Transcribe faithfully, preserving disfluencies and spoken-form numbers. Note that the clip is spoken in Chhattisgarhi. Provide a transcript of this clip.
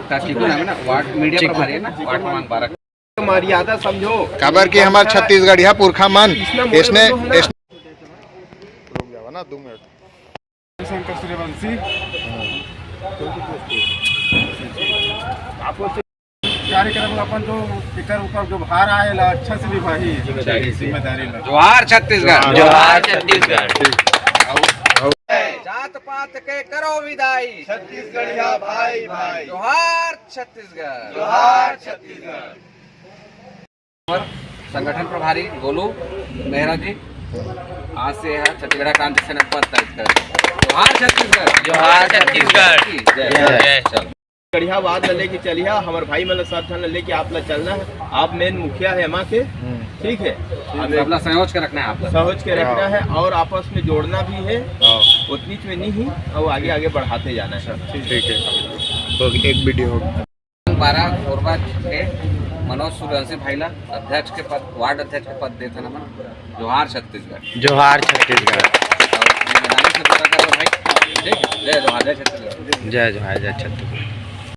का चिकू नाम है ना, वार्ड मीडिया प्रभारी है ना, वार्ड क्रमांक बारह। मर्यादा समझो। काबर कि हमर छत्तीसगढ़िया पुरखा मन इसने शंकर सूर्यवंशी। आप लोग से कार्यक्रम ला अपन जो एकर ऊपर जो भार आए ला, अच्छा से निभाही जिम्मेदारी ला। जोहार छत्तीसगढ़। जोहार छत्तीसगढ़। जात पात के करो विदाई। छत्तीसगढ़िया भाई भाई। जोहार छत्तीसगढ़। जोहार छत्तीसगढ़। संगठन प्रभारी गोलू मेहरा जी, आज से है छत्तीसगढ़ क्रांति सेना पद तय कर। जोहार छत्तीसगढ़। जोहार छत्तीसगढ़। जय। जय। चलो। गढ़ियावाद ला लेके चलिहा, हमर भाई मन ला सब झन ला लेके आप ला चलना है। आप मेन मुखिया है एमा के, ठीक है? आप सबला संयोज के रखना है आप ला। संयोज के रखना है और आपस में जोड़ना भी है। उतनीच में नहीं ही, और आगे आगे बढ़ाते जाना है। ठीक है, हो गया, एक वीडियो हो गया। बारह कोरबा के मनोज सूर्यवंशी भाई ला अध्यक्ष के पद, वार्ड अध्यक्ष के पद देत हन हमन। जोहार छत्तीसगढ़। जोहार छत्तीसगढ़। और जिम्मेदारी से पूरा करो भाई। ठीक है? जय जोहार, जय छत्तीसगढ़। जय जोहार, जय छत्तीसगढ़।